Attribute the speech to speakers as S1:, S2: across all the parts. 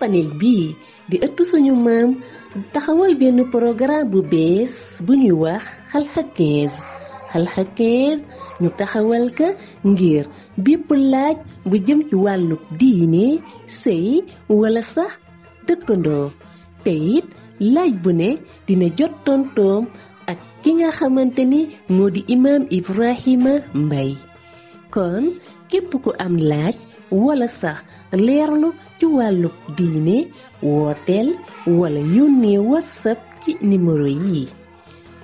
S1: panel bii di ëttu suñu maam taxawal benn programme bu bees bu ñuy wax xalxa 15 xalxa 15 ñu taxawal ka ngir bépp laaj bu jëm ci wàllu diine sëy wala sax dëkkandoo te it laaj bu ne dina jot tontoom ak ki nga xamante ni moo di imaam Ibrahima Mbaye kon képp ku am laaj wala sax leerlu ci wàllu diine wooteel wala yónnee whatsapp ci numéro yi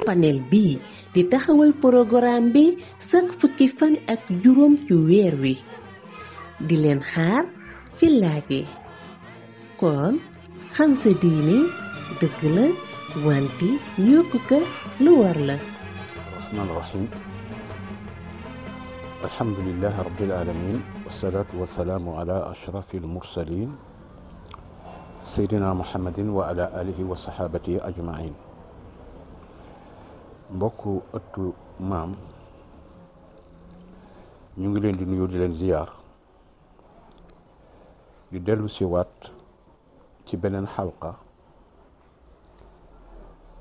S1: panel bi di taxawal programme bi chaque fukki fan ak juróom ci weer wi di leen xaar ci laaj yi kon xam sa diine dëgg la wante yokku ko lu war la.
S2: rahmaan rahim alhamdulilah rabbil alamin wasalaatu wasalaamu ala ashrafil mursalin seydina muhammadin wa ala alihi wa sahabatihi ajmain mbokku ëttu maam ñu ngi leen di nuyu di leen ziyaar di dellu si waat ci beneen xalqa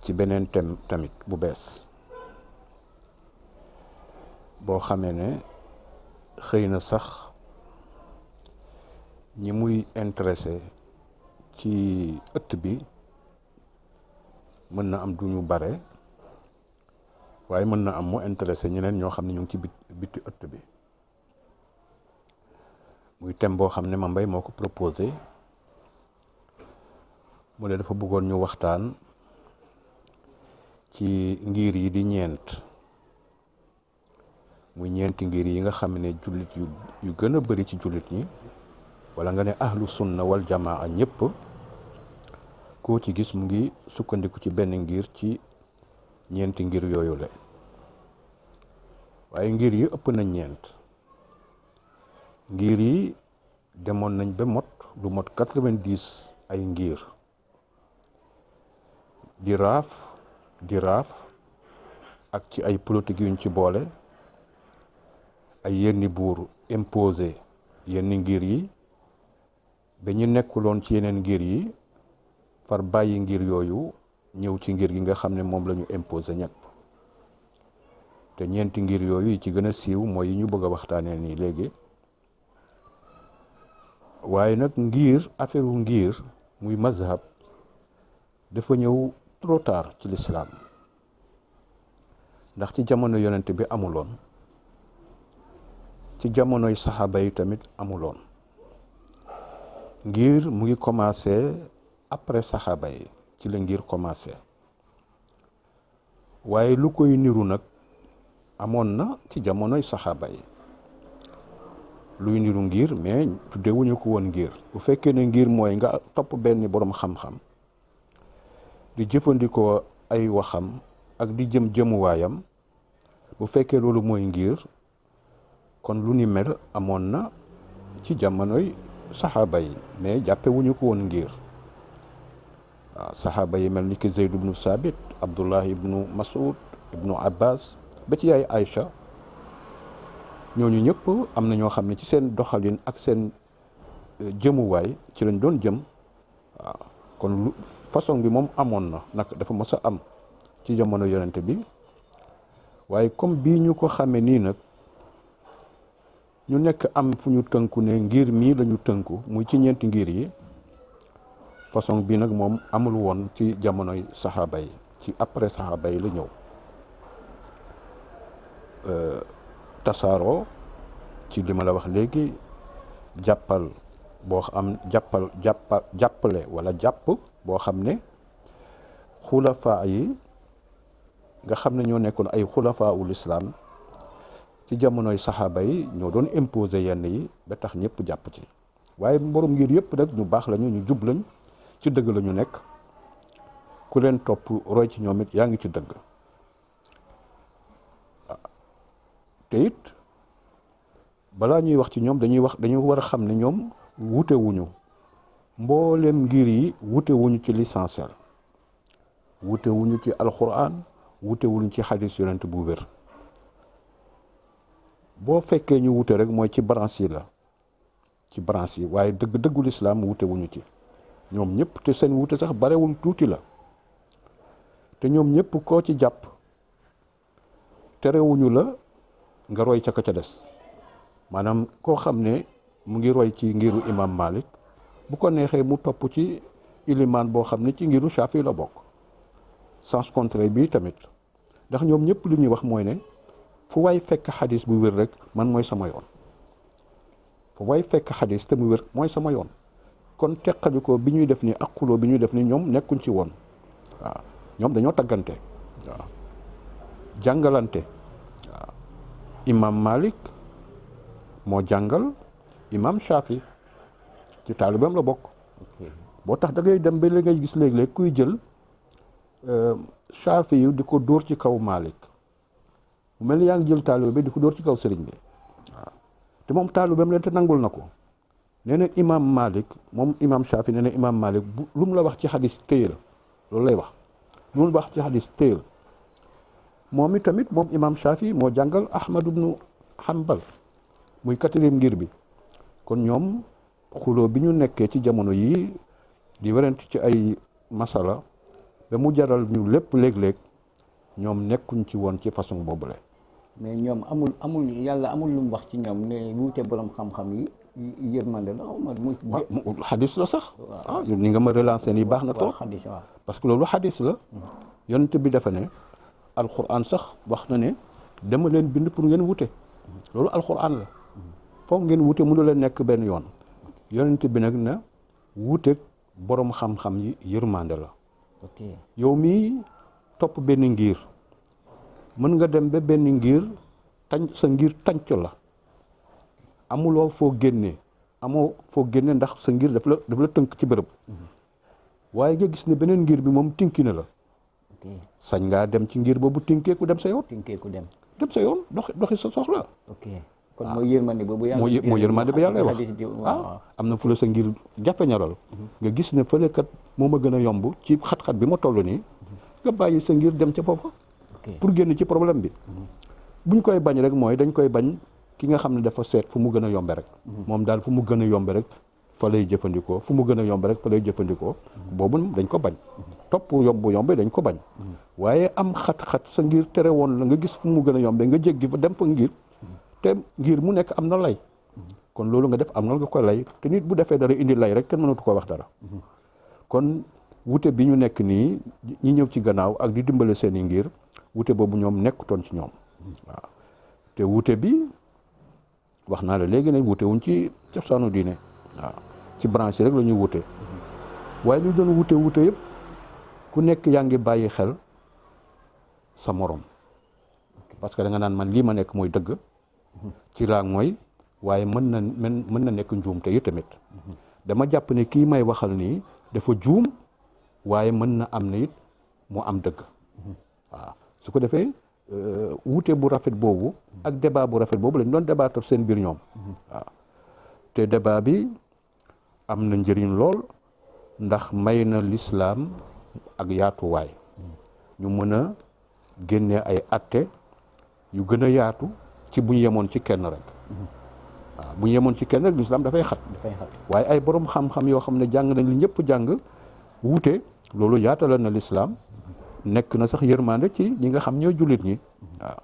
S2: ci beneen thème tamit bu bees boo xamee ne xëy na sax ñi muy intéressé ci ëtt bi mën na am duñu bare waaye mën na am mu intéressé ñeneen ñoo xam ne ñu ngi ci biti ëtt bi muy thème boo xam ne ma Mbaye moo ko proposé mu ne dafa bëggoon ñu waxtaan ci ngir yi di ñeent muy ñeenti ngir yi nga xam ne jullit yu gën a bari ci jullit ñi wala nga ne ahlu sunna wal jamaa ñëpp koo ci gis mu ngi sukkandiku ci benn ngir ci ñeenti ngir yooyu la waaye ngir yi ëpp na ñeent ngir yi demoon nañ ba lu mot 90 ay ngir di raaf ak ci ay politique yuñ ci boole ay yenni buur imposé yenni ngir yi ba ñu nekkuloon ci yeneen ngir yi far bàyyi ngir yooyu ñëw ci ngir gi nga xam ne moom la ñu imposé ñëpp te ñeenti ngir yooyu yi ci gën a siiw mooy yi ñu bëgg a waxtaanee nii léegi waaye nag affaire ngir muy mazhab dafa ñëw trop tard ci l'islam ndax ci jamono yonent bi amuloon ci jamonoy saxaaba yi tamit amuloon ngir mu ngi commencé après saxaaba yi ci la ngir commencé waaye lu koy niru nag amoon na ci jamonoy saxaaba yi luy niru ngir mais tuddewuñu ko woon ngir bu fekkee ne ngir mooy nga topp benn boroom xam-xam di jëfandikoo ay waxam ak di jëmuwaayam bu fekkee loolu mooy ngir kon lu ni mel amoon na ci jamonoy saxaaba yi mais jàppe wuñu ko woon ngir waaw saxaaba yi mel ni ki Zayd ibnu Sabit Abdullah ibnu Mas'ud ibnu Abbas ba ci yaay Aïcha ñooñu ñëpp am na ñoo xam ne ci seen doxalin ak seen jëmuwaay ci lañ doon jëm waaw kon façon bi moom amoon na nag dafa mës a am ci jamono yonente bi waaye comme bii ñu ko xamee nii nag ñu nekk am fu ñu tënku ne ngir mii la ñu tënku muy ci ñeenti ngir yi façon bi nag moom amul woon ci jamonoy saxaaba yi ci après saxaaba yi la ñëw tasaaroo ci li ma la wax léegi jàppale wala jàpp boo xam ne xulafaa yi nga xam ne ñoo nekkoon ay xulafaa ul islam ci jamonoy saxaaba yi ñoo doon imposer yenn yi ba tax ñëpp jàpp ci waaye borom ngir yëpp nag ñu baax lañu ñu jub lañ ci dëgg la ñu nekk ku leen topp roy ci ñoom it yaa ngi ci dëgg te it balaa ñuy wax ci ñoom dañu war a xam ne ñoom wute wuñu mboolem ngir yi wute wuñu ci l'essentiel wute wuñu ci alquran wute wuñu ci xadis yonent bu wér boo fekkee ñu wute rek mooy ci branche yi la ci branche yi waaye dëggul islam wute wuñu ci ñoom ñëpp te seen wuute sax barewul tuuti la te ñoom ñëpp koo ci jàpp terewuñu la nga roy ca ka ca des maanaam koo xam ne mu ngi roy ci ngiru imam Malik bu ko neexee mu topp ci ilimaan boo xam ne ci ngiru Shafi la bokk sens contraire bi tamit ndax ñoom ñëpp li ñuy wax mooy ne fu waay fekk xadis bu wér rek man mooy sama yoon fu waay fekk xadis te mu wér mooy sama yoon kon teqalikoo bi ñuy def ni ak xuloo bi ñuy def ni ñoom nekkuñ ci woon waaw ñoom dañoo taggante waaw jàngalante waaw imam Malik moo jàngal imam Shafi ci taalibeem la bokk boo tax da ngay dem ba li ngay gis léeg-léeg kuy jël Shafi yu di ko dóor ci kaw Malik mu mel ni yaa ngi jël taalibe bi di ko dóor ci kaw sëriñ bi waaw te moom taalibeem leen te nangul na ko nee na imam Malik moom imam Shafi nee na imam Malik lu mu la wax ci xadis téyel loolu lay wax lu mu la wax ci xadis téyel moom i tamit moom imam Shafi moo jàngal Ahmad ibnu Hanbal muy quatrième ngir bi kon ñoom xuloo bi ñu nekkee ci jamono yii di werante ci ay masala ba mu jaral ñu lépp léeg-léeg ñoom nekkuñ ci woon ci façon boobule.
S3: mais ñoom amul yàlla amul lu mu wax ci ñoom ne wuute borom xam-xam yi yërmande la
S2: mu xadis la sax. waaw ni nga ma relancé nii baax na trop.
S3: xadis waaw
S2: parce que loolu xadis la. yonent bi dafa ne alquran sax wax na ne dama leen bind pour ngeen wute loolu alquran la foog ngeen wute mënu leen nekk benn yoon yonent bi nag na wuute borom xam-xam yi yërmande la. yow mii topp benn ngir mën nga dem ba benn ngir sa ngir tànc la amuloo foo génne amoo foo génne ndax sa ngir daf la tënk ci bërëb waaye nga gis ne beneen ngir bi moom tinki na la sañ ngaa dem ci ngir boobu tinkeeku dem sa yoon dem sa yoon doxi sa soxla
S3: kon mooy yërmande boobu yàlla
S2: mooy yërmande ba yàlla wax am na fu la sa ngir jafeñalal nga gis ne fële kat moo ma gën a yomb ci xat-xat bi ma toll nii nga bàyyi sa ngir dem ca foofa pour génn ci problème bi buñ koy bañ rek mooy dañ koy bañ ki nga xam ne dafa seet fu mu gën a yombe rek moom daal fu mu gën a yombe rek fa lay jëfandikoo fu mu gën a yombe rek fa lay jëfandikoo boobu dañ ko bañ topp yombe dañ ko bañ waaye am xat-xat sa ngir tere woon la nga gis fu mu gën a yombe nga jéggi fa dem fa ngir te ngir mu nekk am na lay kon loolu nga def am na nga ko lay te nit bu defee dara indi lay rek kenn mënatu ko wax dara kon wute bi ñu nekk nii ñi ñëw ci gannaaw ak di dimbale seen i ngir wute boobu ñoom nekkutoon ci ñoom waaw te wute bi wax naa la léegi ne wute wuñ ci cosaanu diine waaw ci branche rek la ñuy wute waaye ñu doon wute yëpp ku nekk yaa ngi bàyyi xel sa morom parce que da nga naan man lii ma nekk mooy dëgg ci laa mooy waaye mën na nekk njuum te yu tamit dama jàpp ne kii may waxal nii dafa juum waaye mën na am na it mu am dëgg waaw su ko defee wuute bu rafet boobu ak débat bu rafet boobu lañ doon débattre seen biir ñoom waaw te débat bi am na njëriñ lool ndax may na lislaam ak yaatuwaay ñu mën a génne ay atte yu gën a yaatu ci bu ñu yemoon ci kenn rek waaw bu ñu yemoon ci kenn rek lislaam dafay xat waaye ay borom xam-xam yoo xam ne jàng nañ li ñëpp jàng wuute loolu yaatalal na lislaam nekk na sax yërmande ci ñi nga xam ñooy jullit ñi waaw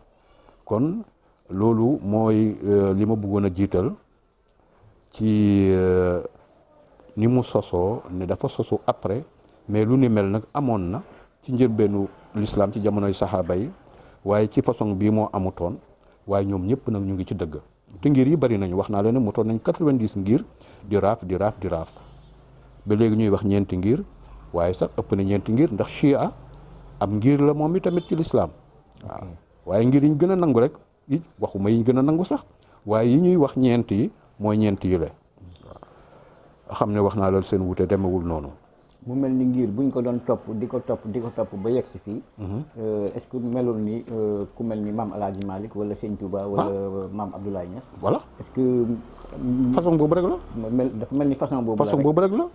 S2: kon loolu mooy li ma bëggoon a jiital ci ni mu sosoo ne dafa sosu après mais lu ni mel nag amoon na ci njëlbeenu lislaam ci jamonoy saxaaba yi waaye ci façon bii moo amutoon waaye ñoom ñëpp nag ñu ngi ci dëgg te ngir yi bari nañu wax naa leen ne motoon nañ 90 ngir di raaf ba léegi ñuy wax ñeenti ngir waaye sax ëpp na ñeenti ngir ndax chia am ngir la moom i tamit ci lislaam waaw waaye ngir yi ñu gën a nangu rek waxuma yi ñu gën a nangu sax waaye yi ñuy wax ñeent yi mooy ñeent yi la waaw xam ne wax naa loolu seen wute demewul noonu
S3: mu mel ni ngir buñ ko doon topp di ko topp ba yegg si fii est-ce que melul ni ku mel ni maam El Hadj Malick wala Sëñ Touba wala maam Abdoulaye Niass
S2: voilà
S3: est-ce que
S2: façon boobu rek la
S3: dafa mel ni façon boobu
S2: rek la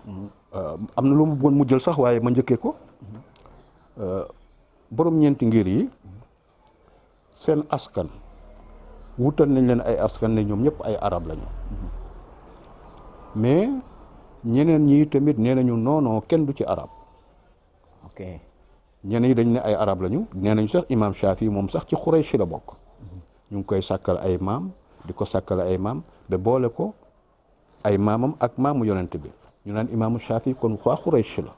S2: am na lu mu bëggoon mu jël sax waaye ma njëkkee ko borom ñeenti ngir yi seen askan wutal nañ leen ay askan ne ñoom ñëpp ay arab lañu mais ñeneen ñi tamit nee nañu non kenn du ci arab.
S3: ok
S2: ñeneen ñi dañ ne ay arab lañu nee nañu sax imam Shafi moom sax ci Quraysh la bokk. ñu ngi koy sàkkal ay maam di ko sàkkal ay maam ba boole ko ay maamam ak maamu yonent bi ñu naan imaamu Shafi kon waa Quraysh la.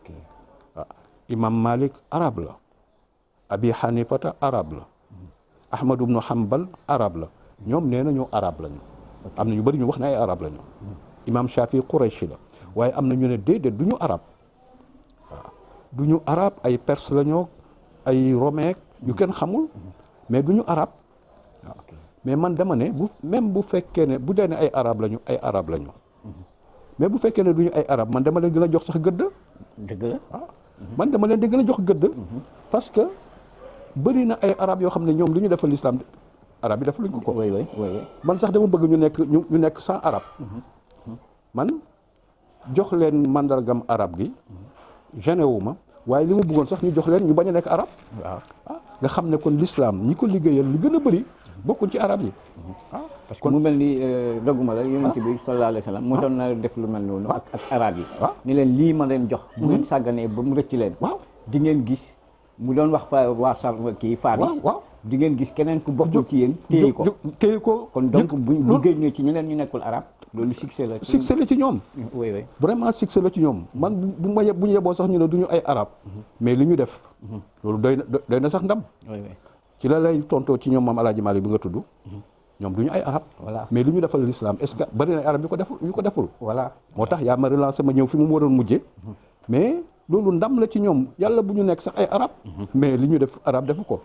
S3: ok
S2: waaw imam Malik arab la. Abi Hanifata arab la. Ahmad ibnu Hanbal arab la. ñoom nee nañu arab lañu. am na ñu bëri ñu wax ne ay arab lañu. imam Shafi Quraysh la waaye am na ñu ne déedéet du ñu arab waaw du ñu arab ay perse la ñoo ay romain yu kenn xamul mais du ñu arab waaw mais man dama ne même bu fekkee ne bu dee ne ay arab lañu mais bu fekkee ne du ñu ay arab man dama leen gën a jox sax gëdd.
S3: dëgg la
S2: waaw man dama leen di gën a jox gëdd. parce que bëri na ay arab yoo xam ne ñoom lu ñu defal l'islam arab yi def luñ ko.
S3: oui
S2: man sax dama bëgg ñu nekk sans arab. man jox leen mandargam arab gi gêné wu ma waaye li mu bëggoon sax ñu jox leen ñu bañ a nekk arab.
S3: waaw
S2: nga xam ne kon l'islam ñi ko liggéeyal li gën a bëri bokkuñ ci arab yi.
S3: parce que mu mel ni doguma la yonent bi sallallahu alayhi wa sallam mosoon na def lu mel noonu ak arab yi. ni leen lii ma leen jox. bu ngeen sàgganee ba mu rëcc leen.
S2: waaw
S3: di ngeen gis mu doon wax fa waa sar kii Faris.
S2: waaw
S3: di ngeen gis keneen ku bokkul ci yéen. téye ko
S2: kon
S3: donc bu génnee ci ñeneen ñu nekkul arab loolu succès la.
S2: succès la ci ñoom.
S3: oui
S2: vraiment succès la ci ñoom man bu ñu yeboo sax ñu ne du ñu ay arab mais li ñu def. loolu doy na sax ndam. ci la lay tontoo ci ñoom maam El Hadj Malick bi nga tudd. ñoom du ñu ay arab.
S3: voilà
S2: mais li ñu defal l'islam est-ce que bari na ay arab yu ko deful.
S3: voilà
S2: moo tax yaa ma relancé ma ñëw fi mu waroon mujjee. mais loolu ndam la ci ñoom yàlla bu ñu nekk sax ay arab mais li ñu def arab defu ko.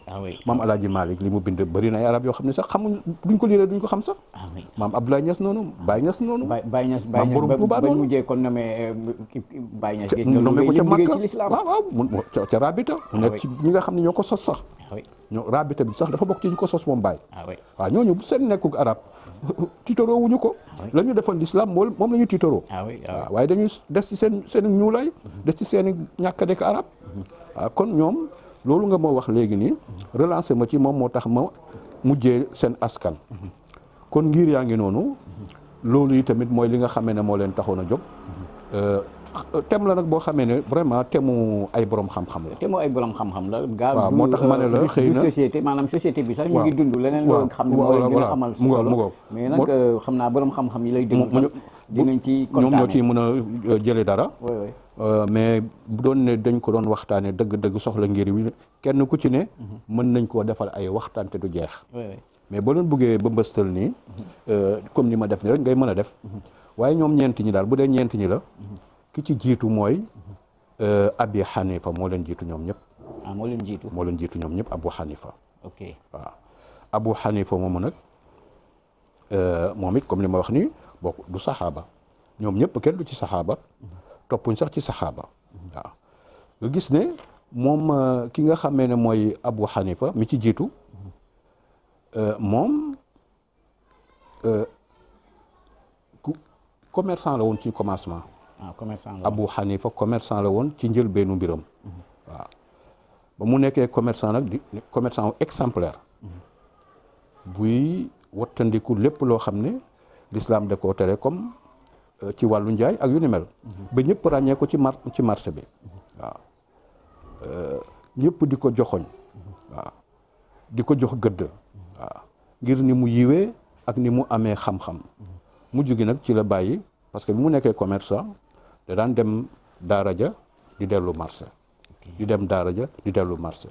S2: maam El Hadj Malick li mu bind bëri na ay arab yoo xam ne sax xamuñ duñ ko liiree duñ ko xam sax. maam Abdoulaye Niass noonu Baye Niass noonu.
S3: Baye Niass
S2: maam borom Touba
S3: ba
S2: noonu
S3: mujjee kon nommé Baye Niass.
S2: nommé ko ca Makka
S3: ci l'islam.
S2: waaw ca Rabita. mu nekk ci ñi nga xam ne ñoo ko sos sax. ñoo Rabita bi sax dafa bokk ci ñu ko sos moom Baye. waaw ñooñu bu seen nekkul arab tiitaroo wuñu ko. la ñu defal l'islam moom la ñu tiitaroo. waaw waaye dañuy des ci seen ñuulay des ci seen ñàkk a nekk arab. waaw kon ñoom loolu nga moo wax léegi nii relancé ma ci moom moo tax ma mujjee seen askan. kon ngir yaa ngi noonu. loolu yi tamit mooy li nga xamee ne moo leen taxoon a jóg. thème la nag boo xamee ne vraiment thème ay borom xam-xam la.
S3: thème ay borom xam-xam la.
S2: waaw moo tax ma ne la xëy na
S3: société maanaam société bi sax ñu ngi dund leneen loo xam ne mooy gën a amal solo mais nag xam naa borom xam-xam yi lay déglu dinañ ci kontaane
S2: ñoom ñoo ciy mën a jëlee dara. mais bu doon ne dañ ko doon waxtaanee dëgg-dëgg soxla ngir wi kenn ku ci ne. mën nañ koo defal ay waxtaan te du jeex. mais boo leen bëggee ba mbëstal nii. comme ni ma def ni rek ngay mën a def. waaye ñoom ñeenti ñi daal bu dee ñeenti ñi la. ki ci jiitu mooy Abi Hanifa moo leen jiitu ñoom ñëpp.
S3: moo leen jiitu
S2: moo leen jiitu ñoom ñëpp Abu Hanifa.
S3: ok
S2: waaw Abu Hanifa moomu nag moom it comme li ma wax nii bokk du saxaaba ñoom ñëpp kenn du ci saxaaba toppuñ sax ci saxaaba waaw nga gis ne moom ki nga xamee ne mooy Abu Hanifa mi ci jiitu moom commerçant la woon ci commencement.
S3: commerçant la
S2: Abu Hanifa commerçant la woon ci njëlbeenu mbiram. waaw ba mu nekkee commerçant nag di commerçant exemplaire. buy wattandiku lépp loo xam ne l'islam da koo tere comme ci wàllu njaay ak yu ni mel. ba ñëpp ràññee ko ci marché bi. waaw ñëpp di ko joxoñ. waaw di ko jox gëdd. waaw ngir ni mu yiwee ak ni mu amee xam-xam. mujj gi nag ci la bàyyi parce que bi mu nekkee commerçant da daan dem daara ja di dellu marché. di dem daara ja di dellu marché.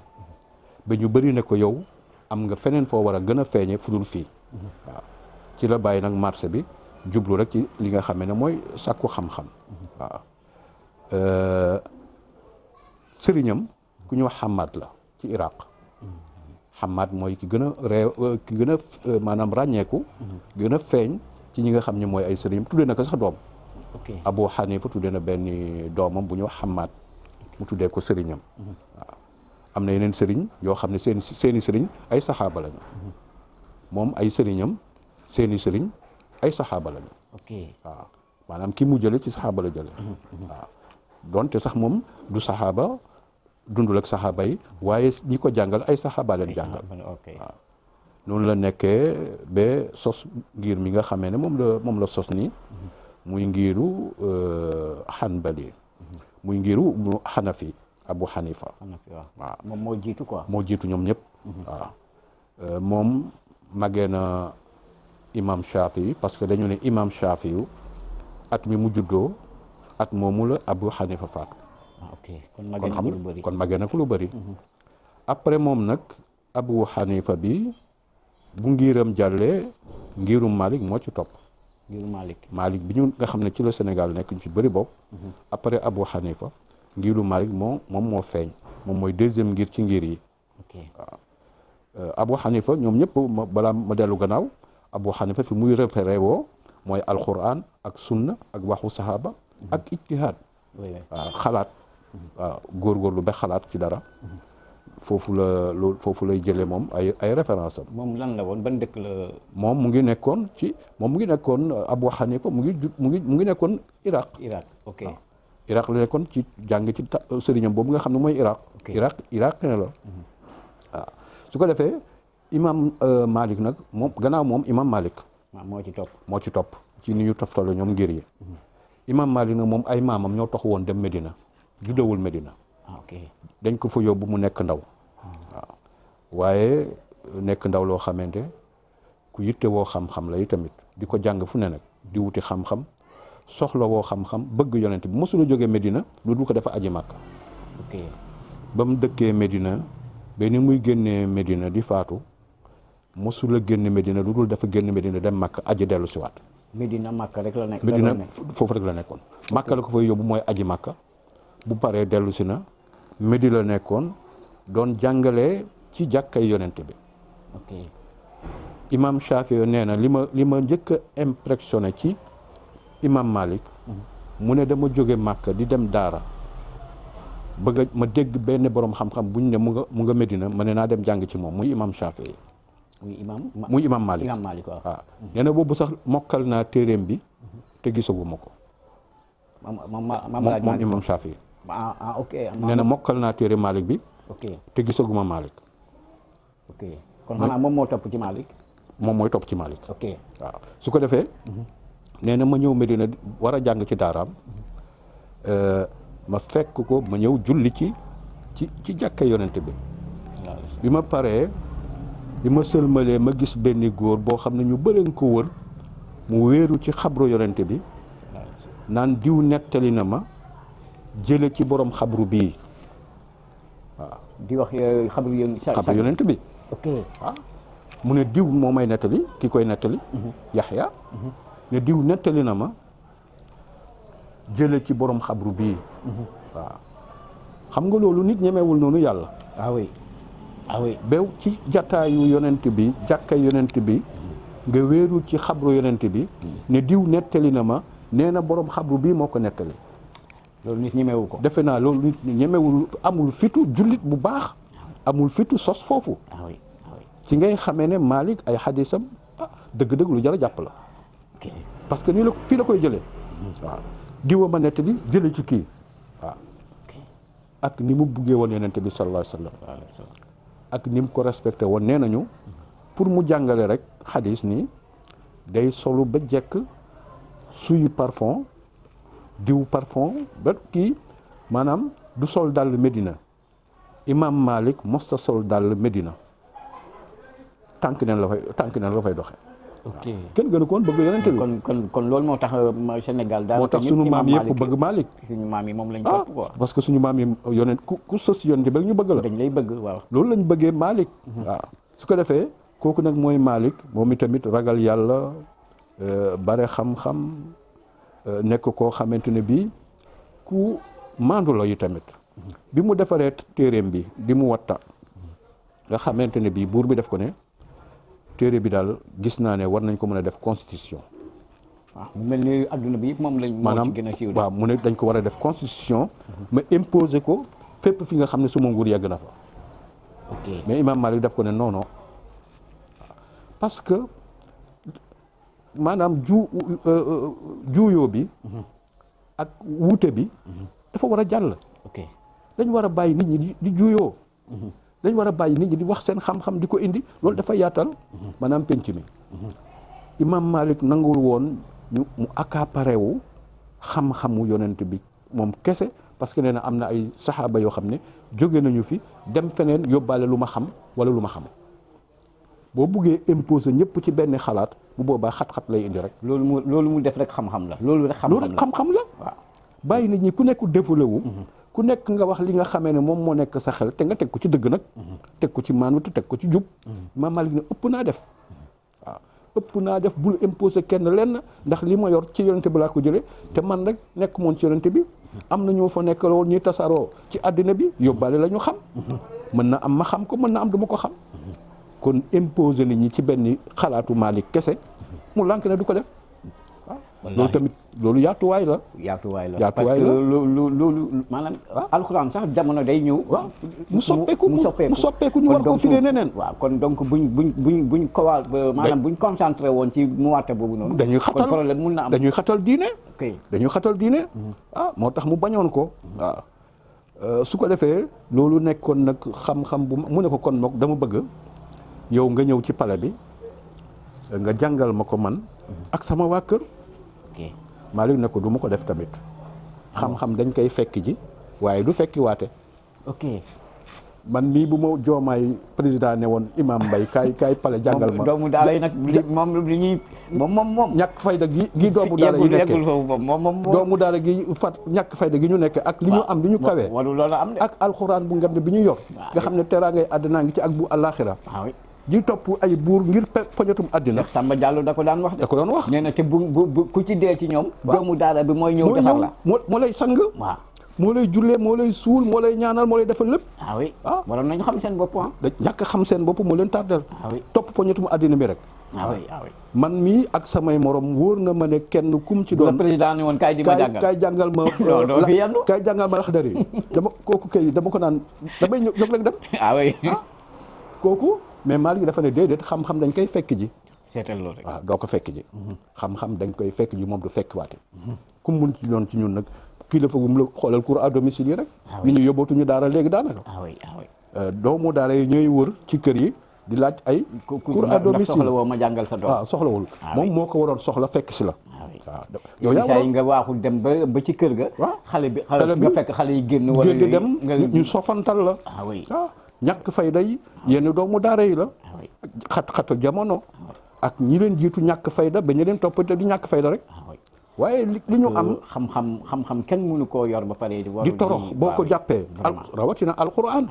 S2: ba ñu bëri ne ko yow am nga feneen foo war a gën a feeñe fu dul fii. waaw ci la bàyyi nag marché bi jublu rek ci li nga xamee ne mooy sàkku xam-xam. waaw sëriñam ku ñu wax Hamad la ci Iraq. Hamad mooy ki gën a réew ki gën a maanaam ràññeeku. gën a feeñ ci ñi nga xam ne mooy ay sëriñam tuddee na ko sax doom. Abu Hanifa tuddee na benn doomam bu ñu wax Hamad mu tuddee ko sëriñam. waaw am na yeneen sëriñ yoo xam ne seeni sëriñ ay saxaaba lañu. moom ay sëriñam seeni sëriñ ay saxaaba lañu. waaw maanaam ki mu jële ci saxaaba la jële. waaw donte sax moom du saxaaba dundul ak saxaaba yi waaye ñi ko jàngal ay saxaaba leen jàngal. waaw noonu la nekkee ba sos ngir mi nga xamee ne moom la sos nii. muy ngiru Hanbali muy ngiru Hanafi Abu Hanifa waaw
S3: moom moo jiitu quoi
S2: moo jiitu ñoom ñëpp waaw moom màggee na imam Shafi parce que dañu ne imam Shafi yu at mi mu juddoo at moomu la Abu Hanifa faatu kon màggee na ko lu bëri après moom nag Abu Hanifa bi bu ngiram jàllee ngirum Malik moo ci topp
S3: ngirum
S2: Malik bi ñu nga xam ne ci la Sénégal nekk ñu ci bëri bokk après Abu Hanifa ngiru Malik moom moo feeñ moom mooy deuxième ngir ci ngir yi waaw Abu Hanifa ñoom ñëpp balaa ma dellu gannaaw Abu Hanifa fi muy référé woo mooy alquran ak sunna ak waxu sahaba ak ijtihaad waaw xalaat waaw góorgóorlu ba xalaat ci dara foofu lay jëlee moom ay référence am.
S3: moom lan la woon ban dëkk la.
S2: moom mu ngi nekkoon Abu Hanifa mu ngi nekkoon Irak.
S3: ok
S2: Irak la nekkoon ci jàng ci sëriñam boobu nga xam ne mooy Irak. Irak la waaw su ko defee imam Malik nag moom gannaaw moom imam Malik. moo ci topp ci ni ñu toftale ñoom ngir yi. imam Malik nag moom ay maamam ñoo tax woon dem Medina juddewul Medina. dañ ko fa yóbbu mu nekk ndaw waaw waaye nekk ndaw loo xamante ku yitte woo xam-xam la tamit di ko jàng fu ne nag di wuti xam-xam soxla woo xam-xam bëgg yonent bi mosula jógee Medina lu dul ko dafa aji Màkka ba mu dëkkee Medina ba ni muy génnee Medina di faatu mosula génn Medina lu dul dafa génn Medina dem Màkka aji dellu si waat
S3: Medina Màkka rek la nekk
S2: Medina foofu rek la nekkoon Màkka la ko fay yóbbu mooy aji Màkka bu paree dellu si na Medi la nekkoon doon jàngale ci jàkkay yonent bi imam Shafi nee na li ma njëkk a impressionné ci imam Malik mu ne dama jóge Màkka di dem daara bëgg ma dégg benn borom xam-xam buñ ne mu nga Medina ma ne naa dem jàng ci moom muy imam Shafi muy imam Malik waaw nee na boobu sax mokkal naa téeréem bi te gisaguma ko moom imam Shafi nee na mokkal naa téere Malik bi te gisaguma Malik
S3: kon xanaa moom moo topp ci Malik
S2: moom mooy topp ci Malik waaw su ko defee nee na ma ñëw Medina war a jàng ci daaraam ma fekk ko ma ñëw julli ci jàkka yonent bi ma paree bi ma sëlmalee ma gis benn góor boo xam ne ñu bëri nga ko wër mu wéeru ci xabru yonent bi naan diw nettali na ma jële ci borom xabru bii waaw
S3: di wax xabru
S2: yonent bi waaw mu ne diw moo may nettali ki koy nettali Yaxya ne diw nettali na ma jële ci borom xabru bii waaw xam nga loolu nit ñemewul noonu yàlla bew ci jataayu yonent bi jàkka yonent bi nga wéeru ci xabru yonent bi ne diw nettali na ma nee na borom xabru bii moo ko nettali
S3: loolu nit ñemewu ko
S2: defe naa loolu nit ñemewul amul fitu jullit bu baax amul fitu sos foofu ci ngay xamee ne Malik ay xadisam dëgg-dëgg lu jar a jàpp la parce que nii la fii la koy jëlee waaw diwa ma nettali jële ci kii waaw ak ni mu buggee woon yonent bi sallallahu alayhi wa sallam ak ni mu ko respecté woon nee nañu pour mu jàngale rek xadis nii day solu ba jekk suy parfum diw parfum ba kii maanaam du sol dàll Medina imam Malik mosta sol dàll Medina tànk neen la fay doxe kenn gënu ko woon bëgg yonent bi
S3: kon loolu moo tax Sénégal daal
S2: moo tax suñu maam yëpp bëgg Malik
S3: suñu maam yi moom lañ topp quoi
S2: parce que suñu maam yi yonent ku sës yonent bi ñu bëgg la
S3: dañ lay bëgg waaw
S2: loolu lañ bëggee Malik waaw su ko defee kooku nag mooy Malik moom itamit ragal yàlla bare xam-xam nekk koo xamante ne bii ku maandu la yi tamit bi mu defaree téeréem bi di mu watta nga xamante ne bii buur bi def ko ne téere bi daal gis naa ne war nañ ko mën a def constitution
S3: waaw mu mel ni adduna bi yëpp moom lañ moo ci gën a siiw
S2: waaw mu ne dañ ko war a def constitution ma imposer ko fépp fi nga xam ne suma nguur yegg na fa mais imam Malik def ko ne non non parce que maanaam juuyoo bi ak wuute bi dafa war a jàll dañ war a bàyyi nit ñi di juuyoo dañ war a bàyyi nit ñi di wax seen xam-xam di ko indi loolu dafa yaatal maanaam penc mi imam Malik nangul woon mu accaparé wu xam-xamu yonent bi moom kese parce que nee na am na ay saxaaba yoo xam ne jóge nañu fi dem feneen yóbbaale lu ma xam wala lu ma xam boo buggee imposer ñëpp ci benn xalaat bu boobaa xat-xat lay indi rek.
S3: loolu mu def rek xam-xam la. loolu rek xam-xam la
S2: waaw. bàyyi nit ñi ku nekk développé wu. ku nekk nga wax li nga xamee ne moom moo nekk sa xel te nga teg ko ci dëgg nag. teg ko ci maandu teg ko ci jub. Imaam Malik ne ëpp naa def waaw. ëpp naa def bul imposer kenn lenn ndax li ma yor ci yonente bi laa ko jëlee te man rek nekk moon ci yonente bi am na ñoo fa nekk woon ñuy tasaaroo ci àddina bi yóbbaale la ñu xam mën na am ma xam ko mën na am du ma ko xam kon imposer nit ñi ci benn xalaatu Malik kese mu lànk ne du ko def waaw loolu tamit loolu yaatuwaay la
S3: parce que loolu maanaam alxuraan sax jamono day ñëw
S2: waaw mu soppeeku ñu war ko firee neneen
S3: waaw kon donc buñ ko waa maanaam buñ concentré woon ci mu waate boobu noonu
S2: dañuy xatal
S3: problème mun na am
S2: dañuy xatal diine moo tax mu bañoon ko waaw su ko defee loolu nekkoon nag xam-xam bu mu ne ko kon mook dama bëgg yow nga ñëw ci pale bi nga jàngal ma ko man ak sama waa kër Malik ne ko du ma ko def tamit xam-xam dañ koy fekk ji waaye du fekki waate man mii bu ma joomaay président ne woon Imam Mbaye kaay pale jàngal ma
S3: doomu daara yi nag moom li ñuy moom
S2: ñàkk fayda gi doomu daara yi nekkee doomu daara gi fat ñàkk fayda gi ñu nekk ak li ñu am li ñu kawee ak alxuraan bu ngam ne bi ñu yor nga xam ne teraangay àddina ngi ci ak bu àllaaxira di topp ay buur ngir poñatum àddina.
S3: Samba Diallo da ko daan wax de.
S2: da ko doon wax
S3: nee na te bu ku ci dee ci ñoom. doomu daara bi mooy ñëw defar la.
S2: moo lay sang.
S3: waaw
S2: moo lay jullee moo lay suul moo lay ñaanal moo lay defal lépp.
S3: waroon nañu xam seen bopp
S2: da ñàkk xam seen bopp moo leen tardel. topp poñatum àddina bi rek. man mii ak samay morom wóor na ma ne kenn kum ci doon.
S3: président ni woon kaay di ma jàngal
S2: kaay jàngal ma.
S3: doo fi yendu
S2: kaay jàngal ma lax dari dama kooku kay dama ko naan damay ñëw jóg rek dem. kooku. mais Malik dafa ne déedéet xam-xam dañ koy fekk ji.
S3: seetal loolu rek
S2: waaw doo ko fekk ji. xam-xam dañ koy fekk ji moom du fekk waate. ku mun ci doon ci ñun nag kilifa gu mu la xoolal cours à domicile yi rek. nit ñi yóbbootuñu daara léegi daanaka. doomu daara yi ñooy wër ci kër yi di laaj ay. cours à domicile
S3: soxla woo ma jàngal sa doom.
S2: waaw soxlawul moom moo ko waroon soxla fekk si la.
S3: waaw yow yaa yi nga waaxul dem ba ci kër ga.
S2: waaw
S3: xale bi nga fekk xale yi génn. wala
S2: dem ñu sofantal la. waaw ñàkk fayda yi yenn doomu daara yi la xat-xatu jamono ak ñi leen jiitu ñàkk fayda ba ñu leen toppate di ñàkk fayda rek waaye li ñu am
S3: xam-xam kenn mënu koo yor ba pare
S2: di torox boo ko jàppee rawatina alquran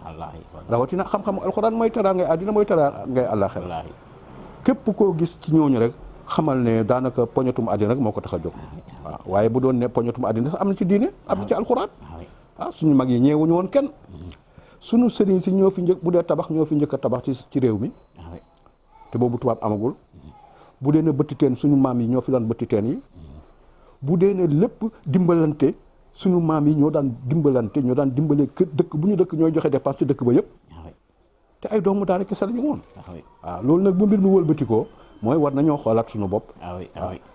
S2: rawatina xam-xam alquran mooy taraa ngay àddina mooy taraa ngay àllaaxira képp koo gis ci ñooñu rek xamal ne daanaka poñatum àddina rek moo ko tax a jóg waaw waaye bu doon ne poñatum àddina sax am na ci diine am na ci alquran suñu mag yi ñeewuñu woon kenn sunu sëriñ si ñoo fi njëkk bu dee tabax ñoo fi njëkk a tabax ci réew mi te boobu tubaab amagul bu dee ne bëtti teen suñu maam yi ñoo fi daan bëtti teen yi bu dee ne lépp dimbalante suñu maam yi ñoo daan dimbale kër dëkk bu ñu dëkk ñooy joxe dépense ci dëkk ba yëpp te ay doomu daara kese la ñu woon waaw loolu nag bu mbir mi wëlbatikoo mooy war nañoo xoolaat suñu bopp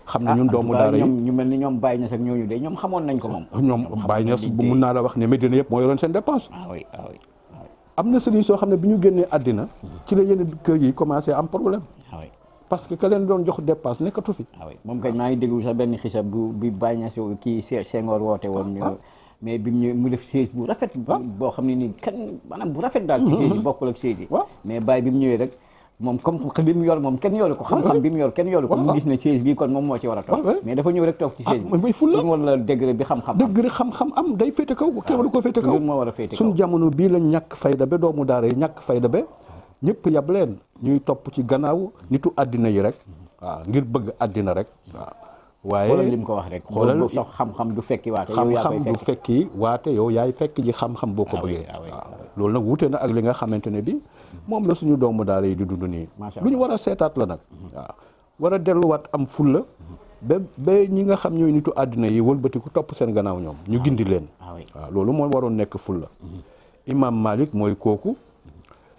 S2: xam ne ñun doomu daara yi
S3: ñu mel ni ñoom Baye Niass ak ñooñu de ñoom xamoon nañ ko moom
S2: ñoom Baye Niass bu mun naa la wax ne Medina yëpp moo yoroon seen dépense am na sëriñ soo xam ne bi ñu génnee àddina ci la yenn kër yi commencé am problème parce que ka leen doon jox dépense nekkatu fi
S3: moom kañ maa ngi déglu sax benn xisa bi Baye Niass kii Senghor woote woon mais bi mu def siège bu rafet boo xam ne nii kenn maanaam bu rafet daal ci siège yi bokkul ak siège yi mais Baye bi mu ñëwee rek moom comme bi mu yor moom kenn yoru ko xam-xam bi mu yor kenn yoru ko mu gis ne siège bi kon moom moo ci war a toog mais dafa ñëw rek toog ci siège bi
S2: mooy fulla
S3: wala degré bi xam-xam
S2: am day féete kaw kenn waru ko féete kaw
S3: moo war a féete kaw
S2: suñu jamono bii la ñàkk fayda ba doomu daara yi ñàkk fayda ba ñëpp yab leen ñuy topp ci gannaaw nitu àddina yi rek waaw ngir bëgg àddina rek waaw waaye
S3: xoolal li mu ko wax rek xoolal sax xam-xam du fekki waate
S2: xam-xam du fekki waate yow yaay fekk ji xam-xam boo ko bëggee waaw loolu nag wute na ak li nga xamante ne bi moom la suñu doomu daara yi di dund nii lu ñu war a seetaat la nag waaw war a delluwaat am fulla ba ñi nga xam ñooy nitu àddina yi wëlbati ku topp seen gannaaw ñoom ñu gindi leen waaw loolu mooy waroon nekk fulla Imam Malik mooy kooku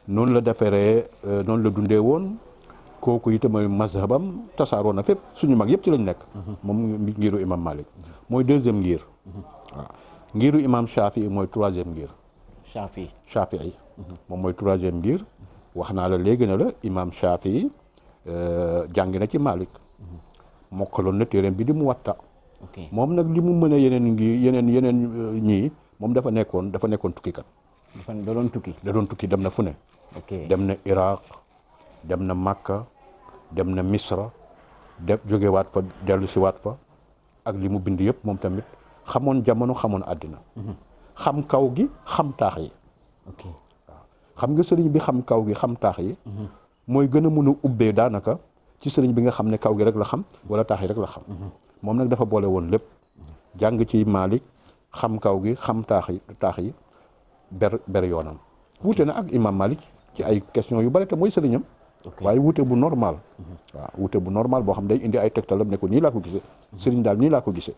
S2: noonu la deferee noonu la dundee woon kooku itam mooy mazhabam tasaaroo na fépp suñu mag yëpp ci lañ nekk moom ngiru Imam Malik mooy deuxième ngir waaw ngiru Imam Shafi mooy troisième ngir Shafi ay moom mooy troisième ngir wax naa la léegi ne la Imam Shafi jàng na ci Malik mokkaloon na téereem bi di Muwatta. moom nag li mu mën a yeneen ñii moom dafa nekkoon tukkikat.
S3: da doon tukki
S2: dem na fu ne. dem na Iraq dem na Makka dem na Misra jógewaat fa dellu si waat fa ak li mu bind yëpp moom tamit xamoon jamono xamoon àddina. xam kaw gi xam taax yi. waaw xam nga sëriñ bi xam kaw gi xam taax yi. mooy gën a mën a ubbee daanaka ci sëriñ bi nga xam ne kaw gi rek la xam wala taax yi rek la xam. moom nag dafa boole woon lépp jàng ci Malik xam kaw gi xam taax yi ber yoonam. wuute na ak imam Malik ci ay question yu bari te mooy sëriñam. waaye wuute bu normal. waaw wuute bu normal boo xam day indi ay tegtalam ne ko nii laa ko gisee. sëriñ daal nii laa ko gisee.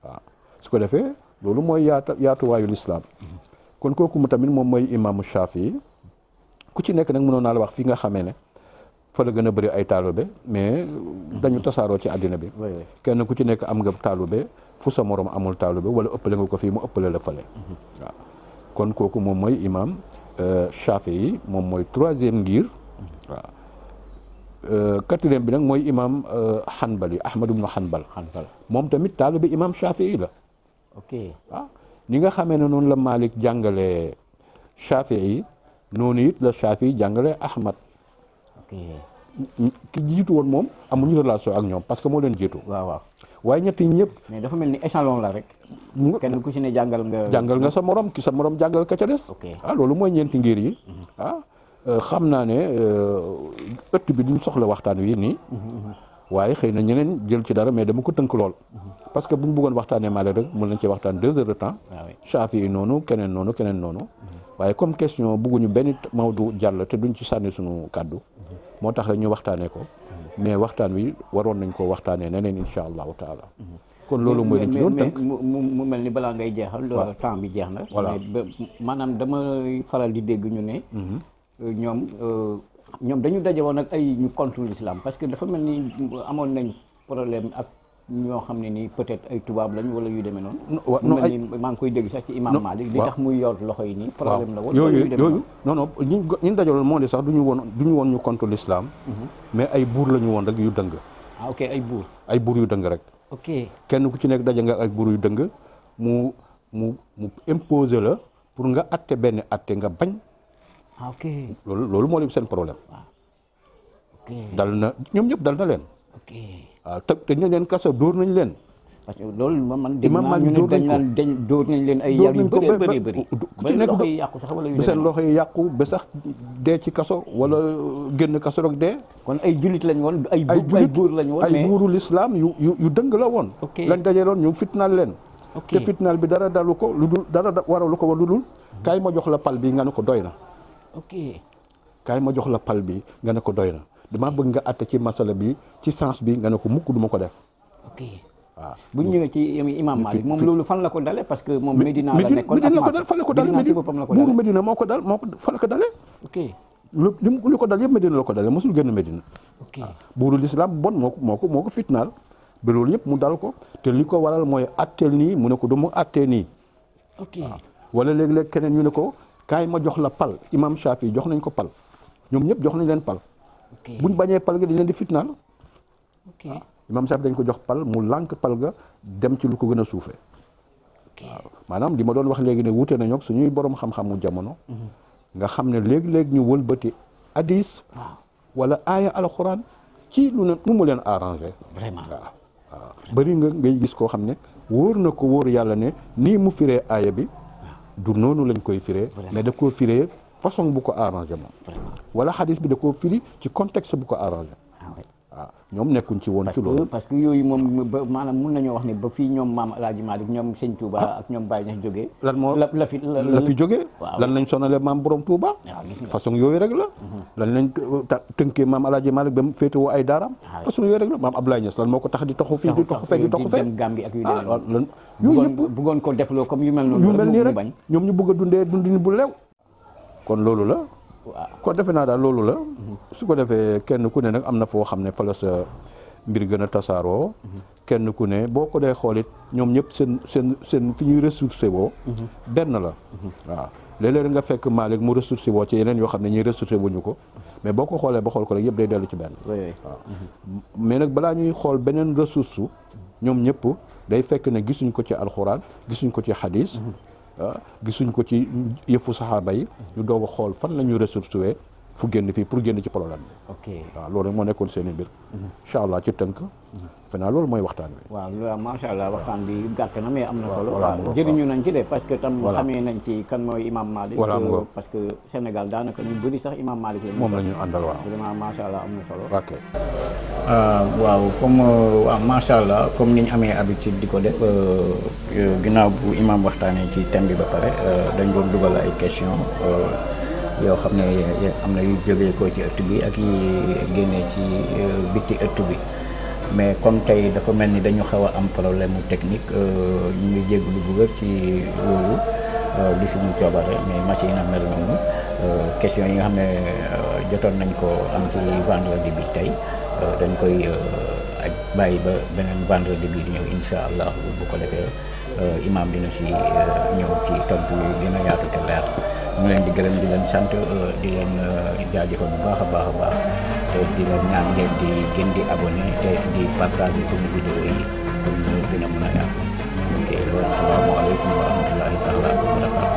S2: waaw su ko defee loolu mooy yaatuwaayu lislaam. kon kooku mu tamit moom mooy imaamu Shafii ku ci nekk nag mënoon naa la wax fi nga xamee ne fa la gën a bëri ay taalube mais dañu tasaaroo ci àddina bi. kenn ku ci nekk am nga taalube fu sa morom amul taalube wala ëppale nga ko fii mu ëppale la fale. waaw kon kooku moom mooy imaam Shafii moom mooy troisième ngir. waaw quatrième bi nag mooy imaam Hanbali Ahmad ibn Hanbal. moom tamit taalube imaam Shafii la. waaw ni nga xamee ne noonu la Malik jàngalee Shafii noonu it la Shafii jàngalee Ahmad. ki jiitu woon moom amuñu relation ak ñoom parce que moo leen jiitu. waaye ñetti ñëpp.
S3: mais dafa mel ni échelon la rek. kenn ku ci ne jàngal
S2: nga sa morom ki sa morom jàngal ka ca des. loolu mooy ñeenti ngir yi. xam naa ne ëtt bi duñ soxla waxtaan wi nii. waaye xëy na ñeneen jël ci dara mais dama ko tënk lool. parce que bu ñu bëggoon waxtaanee Malik rek mën nañ ci waxtaan 2 heures de temps. Shafii noonu keneen noonu. waaye comme question bëgguñu benn Maodo jàll te duñ ci sànni suñu kàddu. moo tax rek ñu waxtaanee ko. mais waxtaan wi waroon nañ koo waxtaanee neneen incha allahu taala. kon loolu mooy lañ ci doon tënk
S3: mu mel ni balaa ngay jeexal. temps bi jeex na.
S2: voilà
S3: maanaam dama faral di dégg ñu ne. ñoom dañu daje woon ak ay ñu contre l'islam parce que dafa mel ni amoon nañ problème ak ñoo xam ne nii peut-être ay tubaab lañ wala yu demee noonu. mu mel ni maa ngi koy dégg sax ci imam Malik li tax muy yor loxo yi nii problème la woon.
S2: yooyu non ñi dajaloon moo di sax duñu woon ñu contre l'islam mais ay buur la ñu woon rek yu dëng.
S3: Ok ay buur
S2: yu dëng rek.
S3: ok
S2: kenn ku ci nekk daje nga ay buur yu dëng mu imposer la pour nga atte benn atte nga bañ.
S3: ok
S2: loolu moo leen seen problème. dal na ñoom ñëpp dal na leen. waaw te ñu leen kaso dóor nañ leen.
S3: parce que loolu man dégg naa ñu ne dañ dóor nañ leen ay yar yu bëri ku ci nekk loxo yi yàqu sax wala yu
S2: seen loxo yi yàqu ba sax dee ci kaso wala génn kaso rek dee.
S3: kon ay jullit lañ woon ay buur lañ woon
S2: ay buuru l'islam yu dëng la woon. lañ dajee loon ñu fitnaal leen. te fitnaal bi dara dalu ko lu dul dara waralu ko woon lu dul kaay ma jox la pal bi nga ne ko doy na. kaay ma jox la pal bi nga ne ko doy na damaa bëgg nga àtte ci masala bi ci sens bi nga ne ko mukk duma ko def.
S3: waaw bu ñu ñëwee ci imam Malik moom loolu fan la ko dale parce que moom Medina la nekkoon ak
S2: fan la ko dale buuru Medina moo ko dal fan la ko dale. li ko dal yëpp Medina la ko dale mosul génn Medina. buuru l'islam bon moo ko fitnaal ba loolu yëpp mu dal ko te li ko waral mooy atteel nii mu ne ko du mu attee nii. wala léeg-léeg keneen ñu ne ko kaay ma jox la pal imam Shafii jox nañ ko pal ñoom ñëpp jox nañ leen pal. buñ bañee pal ga dañ leen di fitnaal. imam Shafii dañ ko jox pal mu lànk pal ga dem ci lu ko gën a suufee. waaw maanaam li ma doon wax léegi ne wuute nañoo ak suñuy borom xam-xamu jamono. nga xam ne léegi-léegi ñu wëlbati hadis. wala aaya alxuraan ci lu mu leen arrangé.
S3: vraiment
S2: waaw bëri nga ngay gis koo xam ne wóor na ko wóor yàlla ne nii mu firee aaya bi. du noonu lañ koy firee mais da koo firee façon bu ko arrangé moom. wala hadis bi da koo firi ci contexte bu ko arrangé. waaw ñoom nekkuñ ci woon ci loolu.
S3: parce que yooyu moom maanaam mun nañoo wax ne ba fii ñoom maam El Hadj Malick ñoom Sëñ Touba ak ñoom Baye Niass jógee.
S2: lan moo la fi jógee. lan lañ sonale maam borom Touba. façon yooyu rek la. lan lañ tënkee maam El Hadj Malick ba mu féetewoo ay daaraam. façon yooyu rek la maam Abdoulaye Niass lan moo ko tax di toxu fii di toxu fee di toxu fee.
S3: dem Gambie ak yu demee noonu. bëggoon ko defloo comme yu mel noonu.
S2: yu mel nii rek ñoom ñu bëgg a dundee dundin bu lew. kon loolu la. kon defe naa daal loolu la. su ko defee kenn ku ne nag am na foo xam ne fa la sa mbir gën a tasaaroo. kenn ku ne boo ko dee xoolit ñoom ñëpp seen fi ñuy ressourcé woo. benn la. waaw léeg-léeg nga fekk Malik mu ressourcé woo ci yeneen yoo xam ne ñuy ressourcé wuñu ko mais boo ko xoolee ba xool ko rek yëpp day dellu ci benn waaw mais nag balaa ñuy xool beneen ressource su ñoom ñëpp day fekk ne gisuñ ko ci alxuraan gisuñ ko ci xadis gisuñ ko ci yëfu saxaaba yi ñu doog a xool fan la ñuy ressourcé fu génn fii pour génn ci problème bi.
S3: ok
S2: waaw loolu rek moo nekkoon seen i mbir. incha allah ci tënk. fenaa loolu mooy waxtaan bi.
S3: waaw macha allah waxtaan bi gàtt na mais am na solo. waaw jëriñu nañ ci de parce que tam xamee nañ ci kan mooy imam Malik. parce que Sénégal daanaka ñu bëri sax imam Malik la.
S2: moom la ñu àndal waaw.
S3: vraiment macha allah am na solo.
S2: ok.
S3: waaw comme waaw macha allah comme ni ñu amee habitude di ko def ginnaaw bu imam waxtaanee ci thème bi ba pare dañ doon dugal ay questions. yoo xam ne am na yu jógee ko ci ëtt bi ak yi génnee ci bitti ëtt bi mais comme tey dafa mel ni dañu xaw a am problème mu technique ñu ngi jégalu bu wér ci loolu du suñu coobare mais machine a mel noonu question yi nga xam ne jotoon nañ ko am ci vendredi bi tey dañ koy ak bàyyi ba beneen vendredi bi di ñëw insha allah bu ko defee imam dina si ñëw ci tontu yi gën a yaatu te leer. ñu leen di gërëm di leen sant di leen jaajëfal bu baax a baax a baax te di leen ñaan ngeen di gën di abonné te di partager suñu vidéo yi pour ñu gën a mën a yaatu. ok wasalaamaaleykum wa rahmatullahi taala wa barakatu.